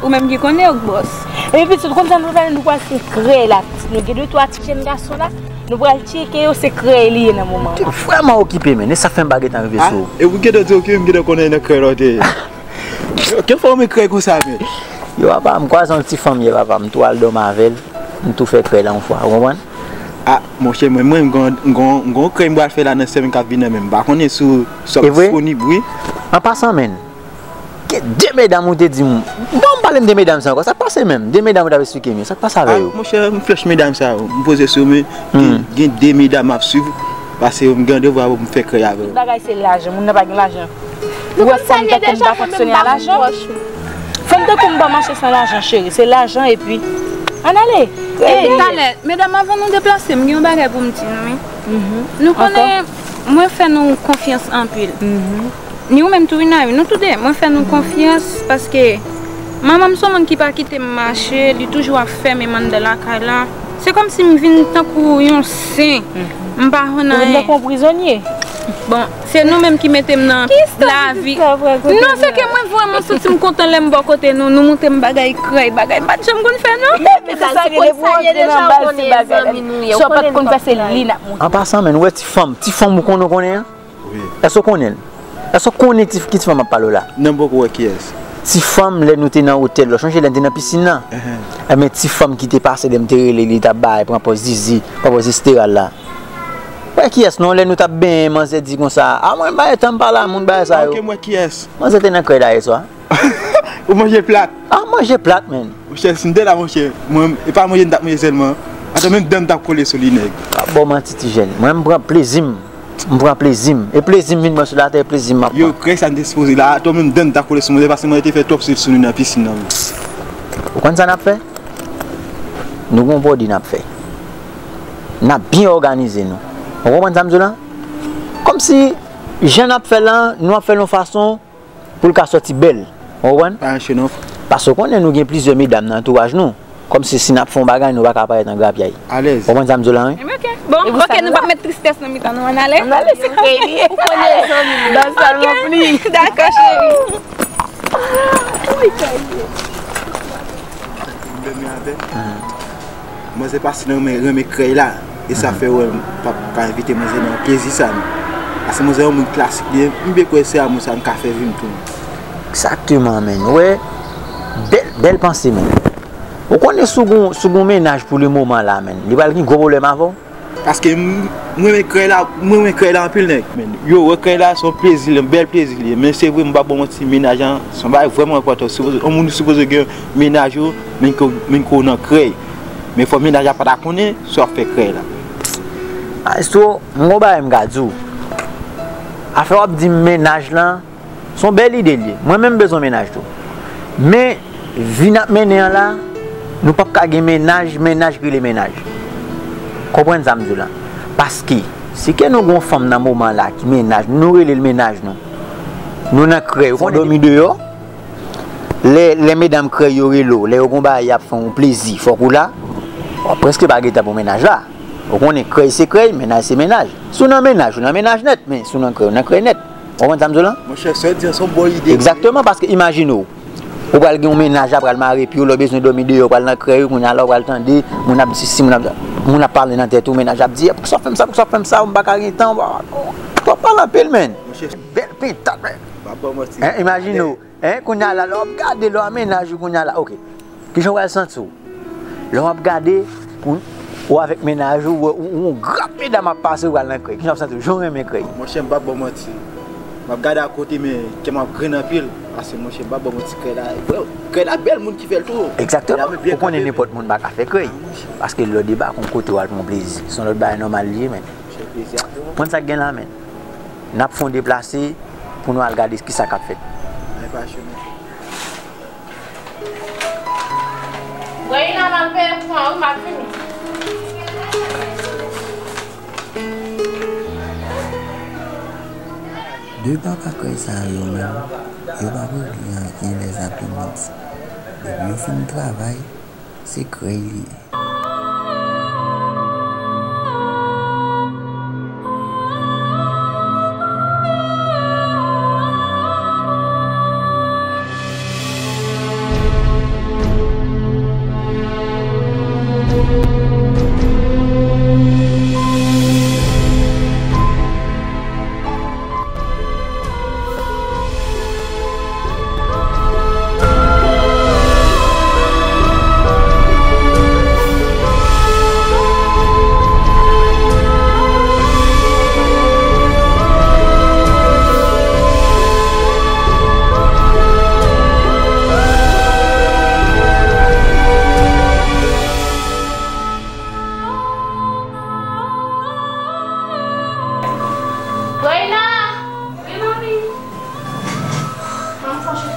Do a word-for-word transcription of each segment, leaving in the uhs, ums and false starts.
Ou menm ki konnen yo k bòs. Epi pitit, ou konn sa nou pral fè? Nou pral fè krèy la, pitit. Nou gen de twa ti jèn gason la. Nou pral tcheke yo, se krèy li ye nan moman. Ou te vrèman okipe, men. E sa fè m pa gentan rive sou ou. E ou gentan di okipe, m gentan konnen nan krèy la w te ye. Yo, ki fè w renmen krèy konsa, men? Yo, papa, m kwaze yon ti fanm yè, papa. M tou al dòmi avè l. M tou fè krèy la yon fwa, ou konprann? Ah, monchè, mwen, mwen, m gon, m gon, m gon krèy m pral fè la nan semèn k ap vini an, men m pa konnen si w, si w ap disponib, wi. An pasan, men. Gen de medam ou te di m. Bon, pale m de medam sa ankò. Sa k pase menm? De medam ou t ap esplike m yo. Sa k pase avè yo? Ah, monchè, m flèch medam sa yo. M poze sou yo, men gen, gen de medam m ap swiv. Pase yo, m gen randevou avè yo pou m fè krèy avè yo. Tout bagay se lajan. Moun nan pa gen lajan. Ou wè fanm tankou m pa fonksyone a lajan? Fanm tankou m pa mache san lajan, cheri. Se lajan epi. Ann ale. Epi talè, medam, avan nou deplase, m gen yon bagay pou m di nou, wi. Nou konnen mwen fè nou konfyans anpil. Ni ou menm tou, Inari, nou tou de, mwen fè nou konfyans paske manman m se yon moun ki pa kite m mache, li toujou ap fèmen m anndan lakay la. Se kòmsi m vin tankou yon sen. M pa konn anyen. Ou vin tankou yon prizonye. Bon, se nou menm ki mete m nan lavi. Non, se ke mwen vrèman santi m kontan lè m bò kote nou, nou montre m bagay krèy, bagay m pa t janm konn fè, non. Men se sa ki depi w antre nan bal se bagay la. Si w pa t konn fè, se li n ap montre. An pasan, men, ou wè ti fanm, ti fanm ou konnen, ou konnen an? Wi. Èske w konnen l? Èske w konnen ti, ki ti fanm m ap pale w la? Non, m poko wè kiyès. Ti fanm, lè nou te nan otèl la, w chonje lè n te nan pisin nan? Enben, ti fanm ki te pase lè m te rele li, t ap bay, pran pòz zizi, pran pòz esteral la. Wè kiyès non, lè nou t ap benyen, manzè di konsa, a mwen m pa gen tan m pale a moun bagay sa yo. Ok, m wè kiyès. Manzè te nan krèy la yè swa. Ou manje plat. A manje plat, men. Monchè, si m te la, monchè, mwen, e pa manje m t ap manje sèlman. Atò, menm dan m t ap kole sou li, nèg. Pa ba w manti, ti jèn. Mwen, m pran plezi m. M pran plezi m. E plezi m vin mwen sou latè, e plezi m m ap pran. Yo, krèy sa n te sipoze la, atò, menm dan m t ap kole sou mwen, se paske mwen te fè twòp swiv sou nou nan pisin nan, men. Ou konn sa n ap fè? Nou gon bòdi n ap fè. N ap byen òganize nou. Ou konprann sa m di w la? Kòmsi, jan n ap fè l la, nou ap fè l yon fason pou l ka sòti bèl. Ou konprann? Pa ranche non. Paske w konnen nou gen plizyè medam nan antouraj nou. Kòmsi si n ap fè yon bagay, nou pa ka parèt an grapyay. Alèz. Ou konprann sa m di w la, wi? Ebyen, ok. Bon, ok, nou p ap met tristès nan mitan nou, ann ale. Ann ale, se konsa. Ou konnen zanmi. Bal sa l ranpli. Dakò, cheri. Dòmi avè m. Manzè pase nan renmen, renmen krèy la. E sa fè wè m p ap ka envite manzè nan plezi sa non. Paske manzè yon moun klasik li ye. M byen kwè se a moun sa m ka fè vi m tou. Egzakteman, men. Ou wè, bèl, bèl panse, men. Ou konnen si w gon, si w gon mennaj pou le moman la, men. Li pral gen gwo pwoblèm avè w. Paske m, m renmen krèy la, m renmen krèy la anpil, nèg. Men, yo, wè krèy la se yon plezi, yon bèl plezi li ye. Men se vre, m pa ba w manti, mennaj lan, se yon bagay vrèman enpòtan. Sipoze, yon moun sipoze gen mennaj ou, men ke, men ke w nan krèy. Men fò mennaj la pa ta konnen si w ap fè krèy la. Maestro, m gon bagay m ka di w. Afè w ap di m mennaj lan, se yon bèl ide l ye. Mwen menm m bezwen mennaj tou. Men, vi n ap mennen an la, nou p ap ka gen mennaj, mennaj ki rele mennaj. Konprann sa m di w la. Paske, si ke nou gon fanm nan moman la ki mennaj, nou rele l mennaj nou. Nou nan krèy, ou konn dòmi deyò. Lè, lè medam krèy yo rele w, lè yo gon bagay y ap fè w yon plezi, fòk ou la. W ap prèske pa gen tan pou mennaj la. Ou konnen krèy se krèy, mennaj se mennaj. Si w nan mennaj, ou nan mennaj nèt, men si w nan krèy, ou nan krèy nèt. Ou konprann sa m di w la? Monchè, sa w di an se yon bon ide. Egzakteman, paske imajine w, ou pral gen yon mennaj la pral mare pye w, lè w bezwen dòmi deyò, ou pral nan krèy, kounye a la w pral tande, moun ap di sesi, moun ap, moun ap pale nan tèt ou, mennaj ap di, poukisa w fè m sa, poukisa w fè m sa, m pa ka gen tan, w ap pale anpil, men. Monchè. Bèl pentad, men. M ap ba w manti. Hein, imajine w, hein, kounye a la, lè w ap gade, lè w a mennaj ou kounye a la, ok. Kijan w pral santi w? Lè w ap gade, ou, ou avèk mennaj ou, ou, ou, ou yon grap medam ap pase, ou pral nan krèy. Kijan w ap santi w? Jan w renmen krèy. Monchè, m p ap ba w manti. M ap gade akote, men kè m ap grenn anpil. Paske, monchè, m p ap ba w manti, krèy la, krèy la bèl moun ki fè l tou. Egzakteman. Ou konnen nenpòt moun pa ka fè krèy. Paske lè w debake yon kote, w al pran yon plezi. Se yon lòt bagay nòmal li ye, men. Monchè, plezi a bon. Konn sa k gen la, men. N ap fè yon deplase pou nou al gade kisa k ap fèt. Mwen pa chonje. Breyina, m ap peye pou an wi, m ap vini. De papa krèy sa yo menm, yo p ap regle anyen lè zape midi. Depi yo fin travay, se krèy li ye.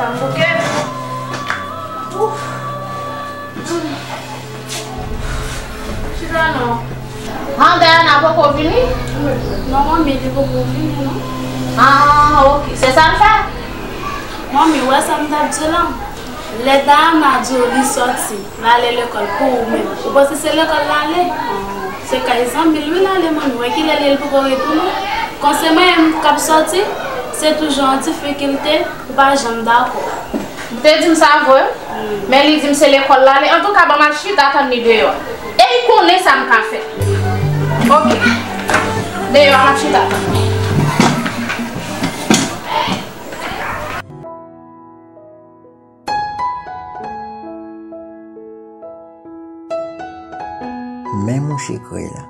Tanbouke. Ouf. Chita non. Han, Dayana poko vini? Non, manmi, li poko vini, non. Ah, ok. Se sa l fè? Manmi, ou wè sa m t ap di w lan? Lè Dayana di w li sòti, l ale lekòl pou ou menm, ou panse se lekòl l ale? Se kay zanmi l wi l ale, manmi. Wè kilè li ye, l poko retounen. Konsènan mwen menm k ap sòti, se toujou an difikilte, ou pa janm dakò. Li te di m sa vre, men li di m se lekòl l ale. Antouka, ban m al chita tann li deyò. E li konnen sa m ka fè. Ok. Deyò, m ap chita tann li. Men mouche krèy la,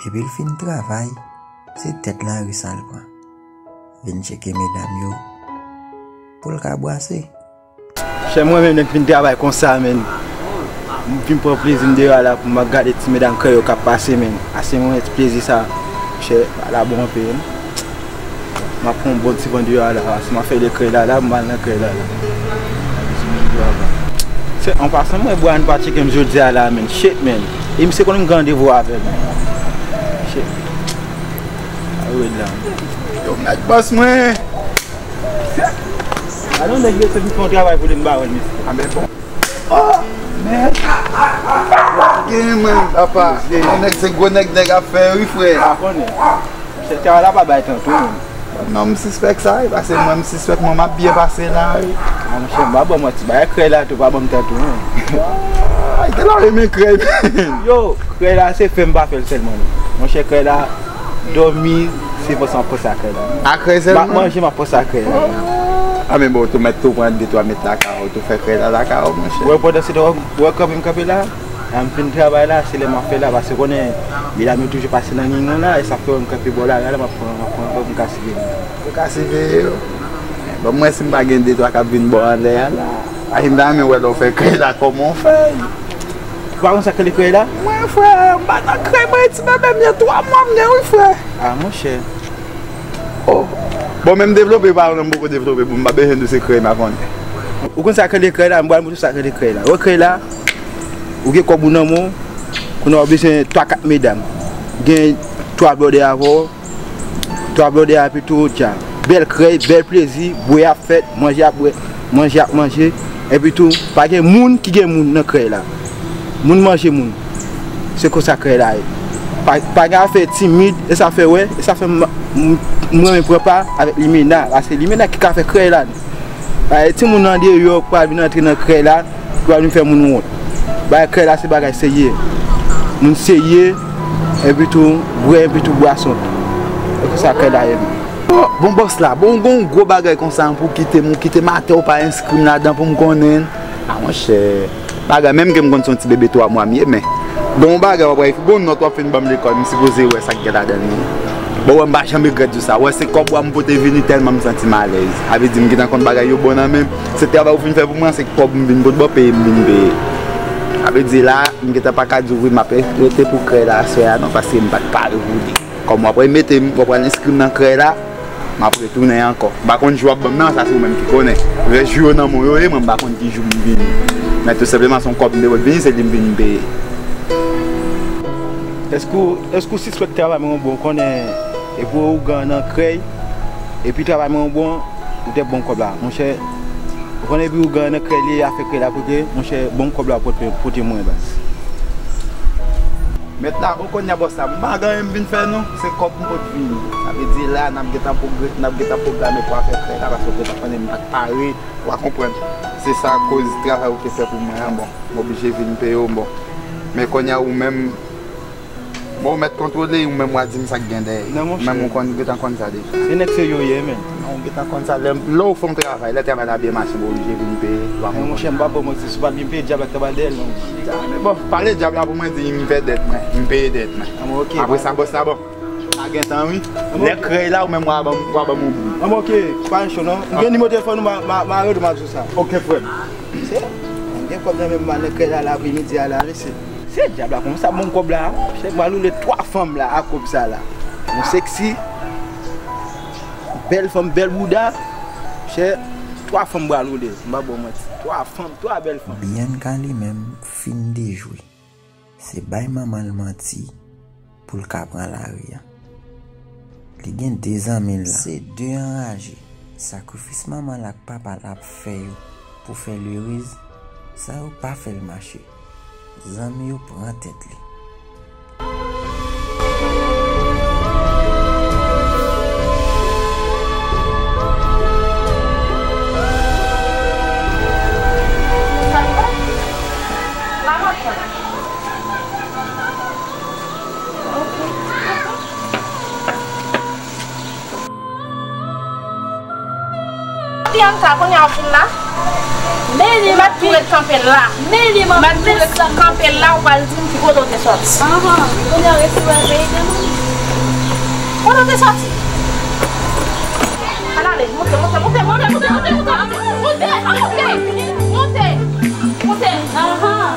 depi l fin travay, se tèt lari sa l pran. Vin tcheke medam yo pou l ka bwase. Chè, mwen menm, lè m fin travay konsa, menn, m vin pran plezi m deyò a la pou m ap gade ti medam krèy yo k ap pase, menn. A se mwen ti plezi sa, chè, pa la bon anpil. M ap pran yon bon ti van deyò a la, si m ap fè de krèy la, la, m al nan krèy la, la. Se, an pasan, mwen, Brian pa tcheke m jodi a la, menn. Shit, menn. E misye konnen m gen randevou avè l, menn. Shit. A red la. Yo, mèt bòs mwen. Alò, nèg yo te vin fè yon travay pou li, m ba wè l, mesye. A, men bon. Oh, men. Gen, mwen, papa. Yon nèg, se gwo nèg, nèg ap fè, wi, frè. A konnen. Se travay la pa bay tan tou, menn. Non, m sispèk sa, wi, paske mwen, m sispèk mwen, m ap byen pase la, wi. A, monchè, m pa ban w manti, bagay krèy la tou, pa ban m tan tou, non. Ay, te la renmen krèy, menn. Yo, krèy la, se fè m pa fè l sèlman, non. Monchè, krèy la, dòmi, se panse m ap panse a krèy la. A krèy sèlman? M ap manje, m ap panse a krèy la. A, men bon, tou mèt tou pran de twa mèt lakay ou, tou fè krèy la lakay ou, monchè. Wè, pandan se tan, wè, kanpe m kanpe la, a, m fin travay la, se lè m ap fè la, paske konnen, medam yo toujou pase nan nyenyen la, e sa fè wè m kanpe bò la, la, m ap pran, m ap pran, m ap pran, m ka siveye. Ou ka siveye yo? Bon, mwen, si m pa gen de twa k ap vin bò anlè a la, a, m ta renmen wè lè w fè krèy la, kòman w fè? Ou pa konn sa k rele krèy la? Mwen, frè, m pa nan krèy, mwen, ti bebe, m gen twa mwa, m gen, wi, frè. A, monchè. Oh. Bon, men m devlope, paran m poko devlope pou m pa bezwen di w se krèy m pa konnen. Ou konn sa k rele krèy la? M pral montre w sa k rele krèy la. Wè krèy la, ou gen kòb ou nan men w, kounye a w bezwen twa, kat medam. Gen twa blòdè avè w, twa blòdè a pito dja. Bèl krèy, bèl plezi, bwè ap fèt, manje ap bwè, manje ap manje. Epi tou, pa gen moun ki gen moun nan krèy la. Moun manje moun. Se konsa krèy la ye. Pa, pa gen afè timid, e sa fè wè, e sa fè m, m, m renmen pran pa avèk limena, paske limena ki ka fè krèy la. Paske timoun nan deyò pral vin antre nan krèy la, pral vin fè moun wont. Bagay krèy la se bagay serye. Moun serye, epi tou, bwè, epi tou bwason. Se konsa krèy la ye. Bon, bon, bòs la, bon, gon gwo bagay konsa pou kite m, ou kite m atè, ou pa enskri m ladan pou m konnen. A, monchè, bagay, menm ke m konn se yon ti bebe twa mwa m ye, men gon bagay w ap wè, gon nòt w ap fin ban m lekòl, m sipoze wè sa k gen ladan l, men. Bon, wè, m pa janm regrèt di w sa. Wè, se kòb ou a m pote vini tèlman m santi m alèz. A vle di, m gentan konn bagay yo bon nan men m. Se travay ou fin fè pou mwen, se kòb m vin pote ba w, peye m vin peye. A vle di, la, m gentan pa ka di w wi, m ap rete pou krèy la aswè a, non, paske m pa t pare pou li. Kòm w ap remete m, w ap pral enskri m nan krèy la, m ap retounen ankò. M pa konn jou w ap ban m nan, sa se ou menm ki konnen. Rès jou yo nan men w yo ye, mwen m pa konn ki jou m vini. Men tou senpleman, se yon kòb m te pot vini, se li m vin peye. Èske w, èske w sispèk travay mwen bon, konnen epi ougan nan krèy, epi travay mwen bon, ou te ban m kòb la. Monchè, ou konnen epi ougan nan krèy li ye, afè krèy la pote, monchè, ban m kòb la pote, pote mwen baz. Mèt la, bon, kounye a bòs la, m pa gen anyen m vin fè non, se kòb m pot vini. Sa vle di la, n ap gentan pwogre-, n ap gentan pwograme pou afè krèy la, paske w gentan konnen m pa t pare, w a konprann. Se sa koz travay ou te fè pou mwen an, bon, m oblije vin peye w, bon. Men kounye a ou menm, bon, ou mèt kontwole, ou menm w a di m sa k gen dèyè. Non, monchè. Menm ou konn, gentan konn sa deja. Se nèg serye w ye, men. Non, ou gentan konn sa, lè, lè w fè yon travay, lè travay la byen mache, bon, oblije vin peye, w a konprann. Men monchè, m pa ba w manti, si w pa t vin peye, dyab la t ap al dèyè l, non. Men bon, pale dyab la pou mwen, di m fè dèt mwen, m peye dèt mwen. A, bon, ok. Apre sa, bòs la, bon, pa gen tan, wi. Lè krèy la, ou menm, w a ban m, w a ban m yon bout. A, bon, ok, pa gen cho, non. M gen nimewo telefòn ou, m a, m a, m a rele w, m a di w sa. Ok, frè m. Se, m gen kòb nan men m, m al nan krèy la, l apremidi a la, mesye. Se dyab la, kòman sa bon kòb la? Chè, m al woule twa fanm la a kòb sa la. Yon seksi, bèl fanm, bèl bouda. Chè, Twa fanm bral woule, m pa ba w manti. Twa fanm, twa bèl fanm. Bianca li menm fin dejwe. Se bay manman l manti pou l ka pran lari a. Li gen de zanmi l la. Se de anraje. Sakrifis manman l ak papa l ap fè yo pou fè l erez, sa yo pa fè l mache. Zanmi yo pran tèt li. Bianca, kounye a w vin la? Men li, m ap tou ret kanpe la. Men li, m ap tou ret kanpe la, ou pral di m ki kote w te sòti. Ahan, kounye a w resi wè peyi demen. Kote w te sòti? Al ale, monte, monte, monte, monte, monte, monte, monte, monte, monte, monte, monte, monte, monte. Ahan.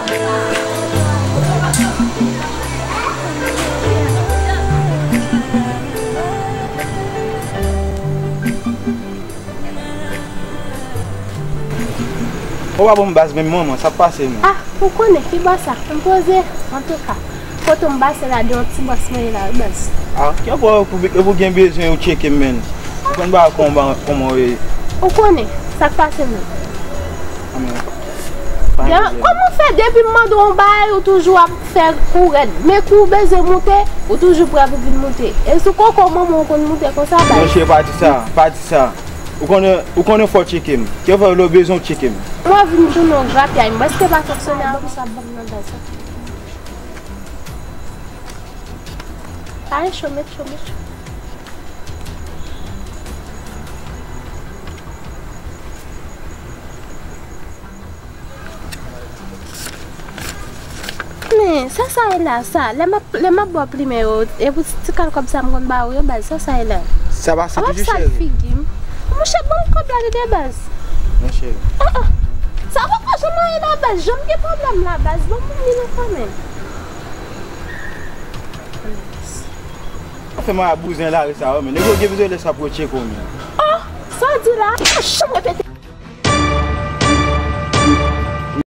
Ou pa bon baz menm manman, sa k pase menm? Ah, ou konnen, ki bò sa? M poze, antouka. Kote m pase la, gen yon ti bòs mwen ye la, wi baz. Ah, ki anpwa yo pou, yo pou gen bezwen yo tcheke m, menn. Ou konn ba kòman, kòman yo ye. Ou konnen, sa k pase menm? Anmè. Kòman fè depi m mande w yon bagay, ou toujou ap fè kou rèd. Men kou w bezwen moute, ou toujou prè pou vin moute. E sou koko manman w konn moute konsa, baz? Monchè, pa di sa, pa di sa. Ou konnen, ou konnen fò w tcheke m. Kèlkeswa lè w bezwen w tcheke m. Mwen vin tounen yon grapyay, m prèske pa fonksyone ankò. Sa ban m nan dal sa. Ay, cho, met cho, met cho. Men, sa sa ye la, sa? Lè m ap, lè m ap ba w plimen yo, e pou ti kal kòb sa m konn ba ou yo, baz, sa sa ye la? Sa pase toujou, cheri. Ap ap sal figi m. Monchè, ban m kòb la tande, baz. Monchè. Ah, ah. Sa poko janm anyen la, baz. Janm gen pwoblèm la, baz. Ban m yon li nan kanmenm. Fè m a bouzen lari sa yo, men nèg yo gen bezwen lè sa pou yo tcheke w, men. Oh, sa w di la? Ou pa janm repete.